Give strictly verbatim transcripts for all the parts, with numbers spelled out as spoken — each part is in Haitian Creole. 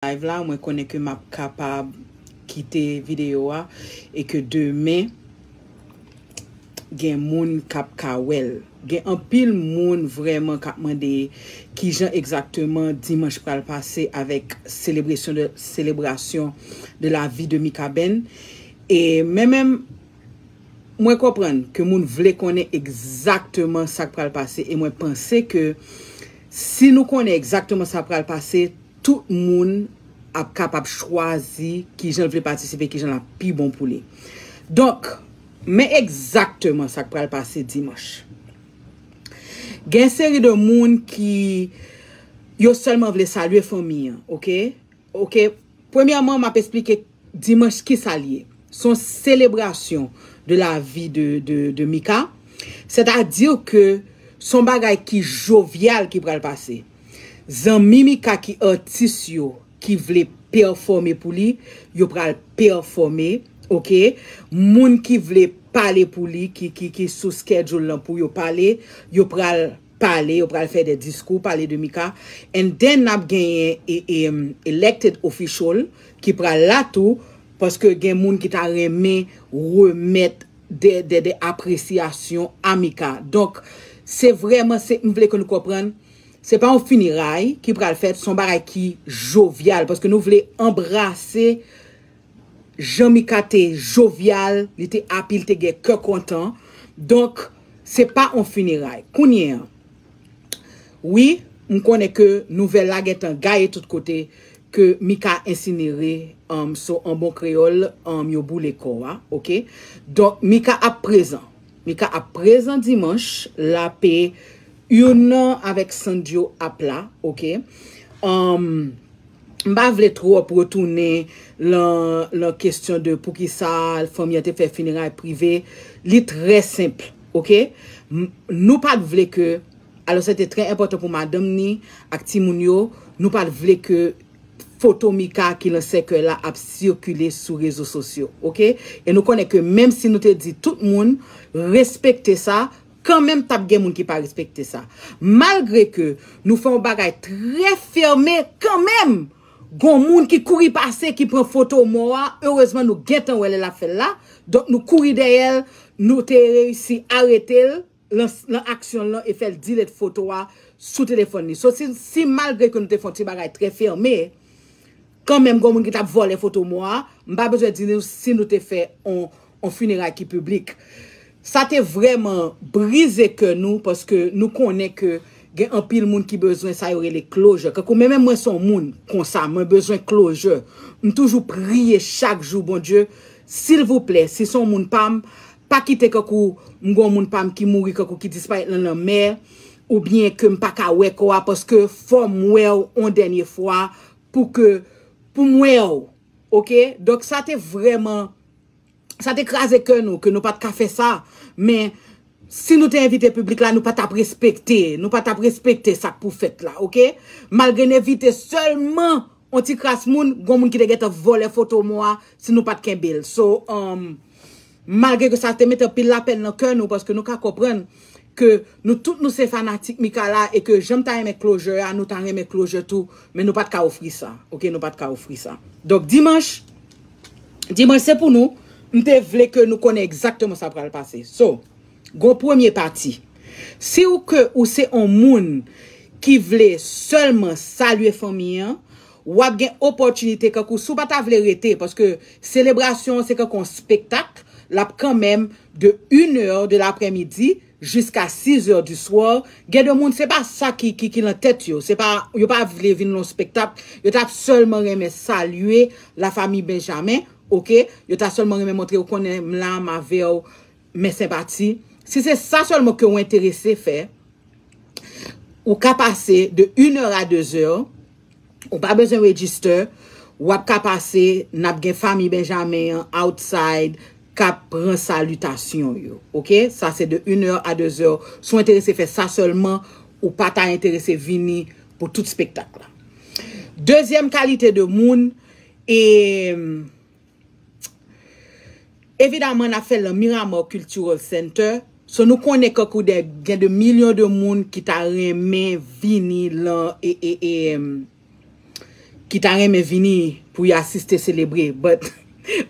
live la, mwen konnen ke m ap kapab kite videyo a e ke demen gen moun k ap ka wè l. Gen anpil moun vrèman k ap mande kijan egzakteman dimanch pral pase avèk selebrasyon de, selebrasyon de la vi de Mikaben. E men menm, mwen konprann ke moun vle konnen egzakteman sa k pral pase e mwen panse ke si nou konnen egzakteman sa k pral pase, tout moun ap kapab chwazi kijan l vle patisipe, kijan l ap pi bon pou li. Donk, men egzakteman sa k pral pase dimanch. Gen seri de moun ki yo sèlman vle salye fanmi an, oke? Oke, premyèman, m ap esplike dimanch ki sa l ye. Se yon selebrasyon de la vi de, de, de Mika. Sètadi ke se yon bagay ki jovyal ki pral pase. Zanmi Mika ki atis yo, ki vle pèfòme pou li, yo pral pèfòme, oke? Moun ki vle pale pou li, ki, ki, ki sou schedule lan pou yo pale, yo pral pale, yo pral fè de diskou, pale de Mika. And then n ap genyen e, e, um, elected official ki pral la tou, paske gen moun ki ta renmen remèt de, de, de apresyasyon a Mika. Donk, se vrèman, se, m vle ke nou konprann, se pa yon fineray ki pral fèt, se yon bagay ki jovyal, paske nou vle anbrase jan Mika te jovyal, li te api, li te gen kè kontan. Donk, se pa yon fineray. Kounye a, wi, m konnen ke nouvèl la gentan gaye tout kote ke Mika ensinere, um, so an bon kreyòl, um, yo boule kò a, oke? Donk, Mika ap prezan. Mika ap prezan dimanch, l ap e youn nan avèk Sandyo ap la, oke? Um, m pa vle twòp retounen lan, lan kesyon de poukisa fanmi an te fè fineray prive. Li trè senp, oke? M, nou pa t vle ke, alò se te trè enpòtan pou madanm ni ak timoun yo, nou pa t vle ke foto Mika ki lan sèkèy la ap sikile sou rezo sosyo, oke? E nou konnen ke menm si nou te di tout moun respekte sa, kanmenm t ap gen moun ki pa respekte sa. Malgre ke nou fè yon bagay trè fèmen kanmenm, gon moun ki kouri pase, ki pran foto mò a, erezman nou gentan wè lè l ap fè l la, donk nou kouri dèyè l, nou te reyisi arete l, lan, lan aksyon l lan e fè l delete foto a sou telefòn li. So, si, si malgre ke nou te fè yon ti bagay trè fèmen, kanmenm, gon moun ki t ap vòlè foto mò a, m pa bezwen di nou si nou te fè on, on fineray ki piblik. Sa te vrèman brize kè nou, paske nou konnen ke gen anpil moun ki bezwen sa yo rele closure. Kankou mwen menm, mwen se yon moun konsa, mwen bezwen closure. M toujou priye chak jou, Bondye, silvouplè, si se yon moun pa m, pa kite kankou m gon moun pa m ki mouri, kankou ki disparèt lan lanmè, oubyen ke m pa ka wè kò a, paske fò m wè w on dènye fwa pou ke, pou m wè w, oke? Donk sa te vrèman, sa te kraze kè nou ke nou pa t ka fè sa, men si nou te envite piblik la, nou pa t ap respekte, nou pa t ap respekte sa k pou fèt la, oke? Malgre n envite sèlman on ti kras moun, gon moun ki te gentan vòlè foto mò a, si nou pa t kenbe l. So, um, malgre ke sa te mete anpil lapèn nan kè nou, paske nou ka konprann ke nou tout nou se fanatik Mika la e ke jan m ta renmen closure a, nou ta renmen closure tou, men nou pa t ka ofri sa, oke, nou pa t ka ofri sa. Donk, dimanch, dimanch se pou nou, m te vle ke nou konnen egzakteman sa pral pase. So, gon premye pati. Si w ke ou se on moun ki vle sèlman salye fanmi an, w ap gen opòtinite kankou si w pa ta vle rete, paske selebrasyon an se kankou on spektak, l ap kanmenm de une heure de l'après-midi jiska six heures du soir. Gen de moun, se pa sa ki, ki, ki lan tèt yo. Se pa, yo pa vle vin lan spektak. Yo t ap sèlman renmen salye lafanmi Benjamen, oke? Yo ta sèlman renmen montre, ou konnen m la, m avè w, men senpati. Si se sa sèlman ke w enterese fè, ou ka pase de une heure à deux heures, ou pa bezwen register, w ap ka pase, n ap gen fanmi Benjamen an outside k ap pran salitasyon yo, oke? Sa se de une heure à deux heures. Si w enterese fè sa sèlman, ou pa ta enterese vini pou tout spektak la. Dezyèm kalite de moun, e, evidaman, n ap fè l nan Miramar Cultural Center. So, nou konnen kankou de, gen de milyon de moun ki ta renmen vini lan, e, e, e, em, ki ta renmen vini pou y asiste selebre. But,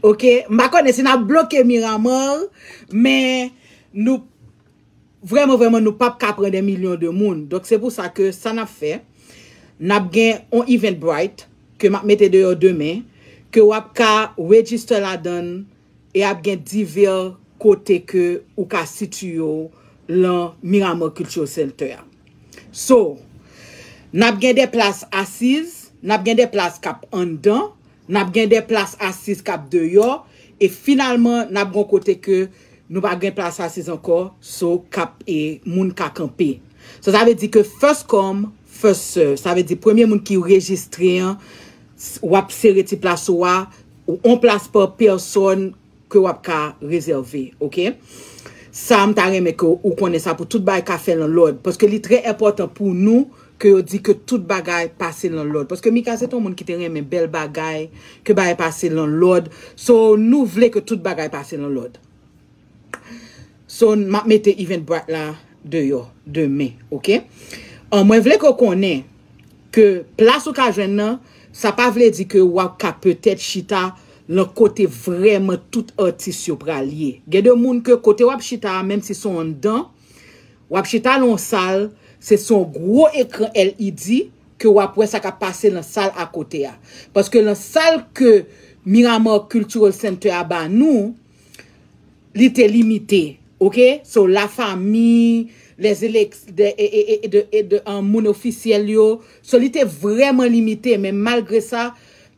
ok, m pa konnen si n ap bloke Miramar, men nou, vrèman, vrèman, nou p ap ka pran de milyon de moun. Donk, se pou sa ke sa n ap fè, n ap gen on Eventbrite ke m ap mete deyò demen, ke w ap ka register ladan l, e ap gen divè kote ke ou ka sitiye w lan Miramar Cultural Center a. So, n ap gen de plas asiz, n ap gen de plas k ap anndan, n ap gen de plas asiz k ap deyò, e finalman, n ap gen kote ke nou pa gen plas asiz ankò, so k ap e moun ka kanpe. So, sa vle di ke first come, first serve. Sa vle di premye moun ki rejistre an, s- w ap sere ti plas ou a, ou on plas pa pèsòn ke w ap ka rezève, ok? Sa, m ta renmen ke ou konnen sa pou tout bagay ka fè lan lòd, paske li trè enpòtan pou nou ke yo di ke tout bagay pase lan lòd. Paske Mika se t on moun ki te renmen bèl bagay, ke bagay pase lan lòd. So, nou vle ke tout bagay pase lan lòd. So, m ap mete Eventbrite la deyò demen, ok? An, mwen vle ke w konnen ke plas ou ka jwenn nan, sa pa vle di ke w ap ka petèt chita lan kote vrèman tout atis yo pral ye. Gen de moun ke kote w ap chita a, menm si se anndan, w ap chita lan yon sal, se sou yon gwo ekran L E D ke w ap wè sa k ap pase lan sal akote a. Paske lan sal ke Miramar Cultural Center a ba nou, li te limite, ok? So, lafanmi, les élèves, de, e, e, e, de, e de, um, moun ofisyèl yo. So, li te vrèman limite, men malgre sa,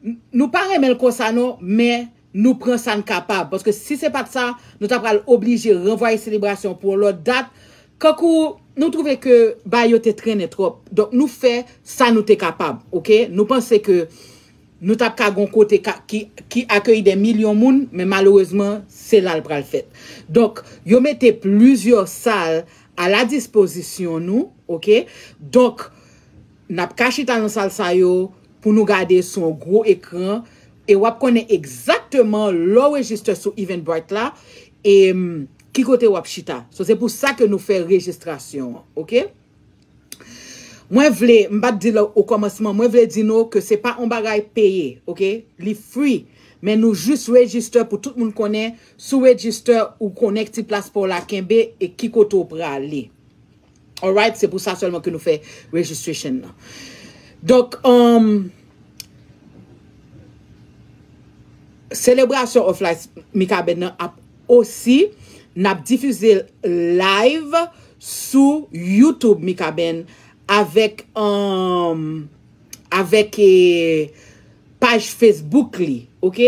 n- nou pa renmen l konsa non, men nou pran sa n kapab. Paske si se pa t sa, nou ta pral oblije ranvwaye selebrasyon pou yon lòt dat. Kankou nou twouve ke bagay yo te trennen twòp. Donk, nou fè sa nou te kapab, ok? Nou panse ke nou t ap ka gon kote ka- ki, ki akeyi de milyon moun, men malerezman, se la l pral fèt. Donk, yo mete plizyè sal a la dispozisyon nou, ok? Donk, n ap ka chita nan sal sa yo pou nou gade sou yon gwo ekran, e w ap konnen egzakteman lè w rejiste sou Eventbrite la, e mm, ki kote w ap chita. So, se pou sa ke nou fè rejistrasyon an, ok? Mwen vle, m pa t di l o kòmansman, mwen vle di nou ke se pa yon bagay peye, ok? Li free. Men nou jis rejiste pou tout moun konnen, si w rejiste, ou konnen ki ti plas pa w la kenbe e ki kote w prale. Alright, se pou sa sèlman ke nou fè registration nan. Donk, um, Celebration of Life Mikaben nan ap osi, n ap difize live sou YouTube Mikaben avèk, um, avèk eh, paj Facebook li, ok?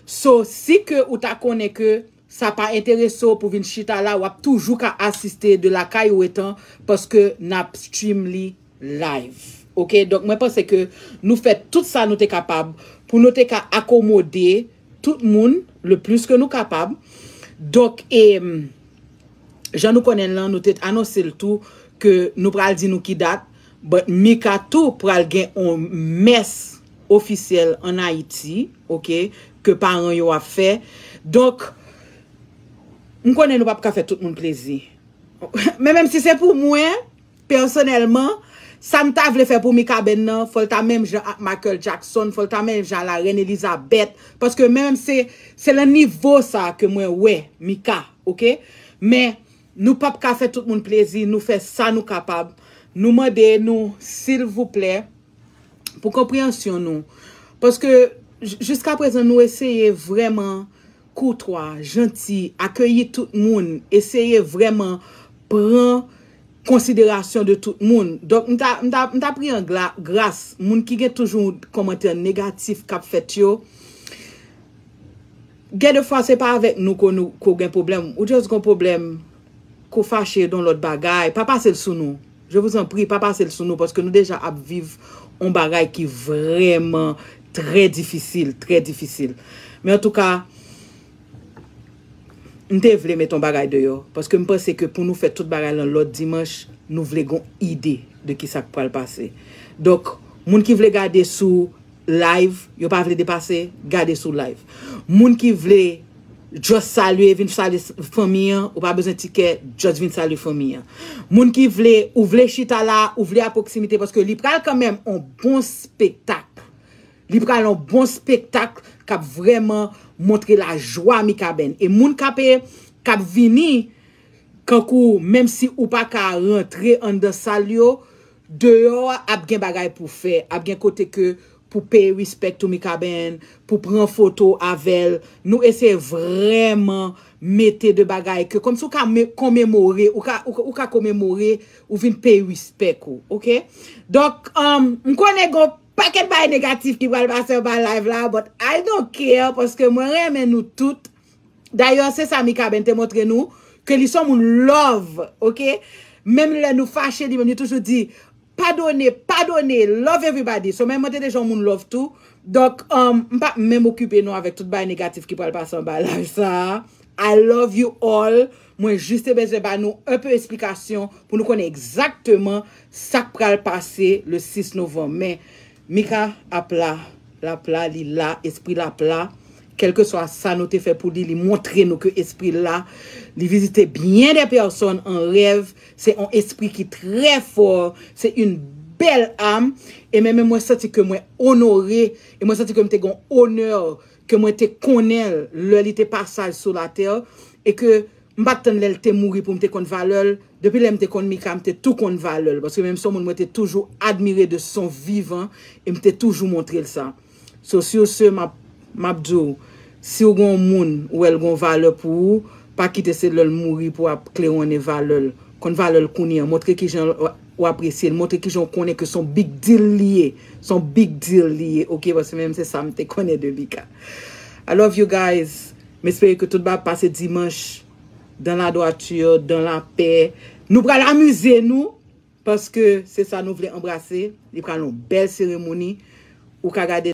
So, si ke ou ta konnen ke sa pa enterese w pou vin chita la, w ap toujou ka asiste de lakay ou etan, paske n ap stream li live. Ok, donk mwen panse ke nou fè tout sa nou te kapab pou nou te ka akomode tout moun le plis ke nou kapab. Donk, e, jan nou konnen l lan, nou te anonse l tou ke nou pral di nou ki dat, but Mika tou pral gen yon mès ofisyèl ann Ayiti, ok, ke paran yo ap fè. Donk, m konnen nou p ap ka fè tout moun plezi. Men menm si se pou mwen, pèsonèlman, sa m ta vle fè pou Mikaben nan, fò l ta menm jan ak Michael Jackson, fò l ta menm jan a la Reine Elizabeth, paske menm se, se nan nivo sa ke mwen wè Mika, ok? Men, nou p ap ka fè tout moun plezi, nou fè sa nou kapab. Nou mande nou, silvouplè, pou konpreyansyon nou. Paske, j- jiskaprezan, nou eseye vrèman koutwa, janti, akeyi tout moun, eseye vrèman pran konsiderasyon de tout moun. Donk, m ta, m ta, m ta priye an gla- gras, moun ki gen toujou kòmantè negatif k ap fèt yo, gen de fwa se pa avèk nou ke nou, ke w gen pwoblèm, ou just gen pwoblèm, ke w fache de yon lòt bagay, pa pase l sou nou. Je vous en prie, pa pase l sou nou, paske nou deja ap viv yon bagay ki vrèman trè difisil, trè difisil. Men antouka, m te vle met yon bagay deyò, paske m panse ke pou nou fè tout bagay lan lòd dimanch, nou vle gon ide de kisa k pral pase. Donk, moun ki vle gade sou live, yo pa vle depase, gade sou live. Moun ki vle just salye, vin salye s- fanmi an, ou pa bezwen tikè, just vin salye fanmi an. Moun ki vle, ou vle chita la, ou vle a pwoksimite, paske li pral kanmenm yon bon spektak. Li pral yon bon spektak k ap vrèman montre lajwa Mikaben. E moun k ap, k ap vini, kankou, menm si ou pa ka rantre anndan sal yo, deyò a ap gen bagay pou fè, ap gen kote ke pou peye respect to Mikaben, pou pran foto avè l. Nou eseye vrèman mete de bagay ke kòmsi ou ka me- komemore, ou ka, ou, ka- ou ka komemore, ou vin peye respect ou, oke? Donk, um, m konnen gon pakèt bagay negatif ki pral pase anba live la, but I don't care, paske mwen renmen nou tout. Dayè, se sa Mikaben te montre nou, ke li se yon moun love, oke? Menm lè nou fache, li menm, li toujou di, padone, padone, love everybody. So, menm mwen te deja yon moun love tou. Donk, um, m pa menm okipe nou avèk tout bagay negatif ki pral pase anba live sa a. I love you all. Mwen jis te bezwen ba nou enpe esplikasyon pou nou konnen egzakteman sa k pral pase le sis novanm. Men, Mika ap la, l ap la, li la, espri l ap la. Kèlkeswa sa nou te fè pou li, li montre nou ke espri l la. Li vizite byen de pèsòn an rèv. Se yon espri ki trè fò. Se yon bèl am. E menm mwen santi ke mwen onore. E mwen santi ke m te gen onè ke mwen te konnen l lè li te pasaj sou latè. E ke m pa t tann lè l te mouri pou m te konn valè l. Depi lè m te konn Mika, m te tou konn valè l. Paske menm se yon moun mwen te toujou admire de son vivan. E m te toujou montre l sa. So, sur ce, m ap, m ap di w, si w gen yon moun, ou wè l gen yon valè pou ou, pa kite se lè l mouri pou w ap klewonnen valè l. Konn valè l kounye a. Montre kijan w, w apresye l. Montre kijan w konnen ke se yon big deal li ye. Se yon big deal li ye. Oke, paske menm se sa m te konnen de Mika. I love you guys. M espere ke tout bagay ap pase dimanch dans la droiture, dans la paix. Nou pral amize nou. Paske se sa nou vle anbrase. Li pral yon bèl seremoni. Ou ka gade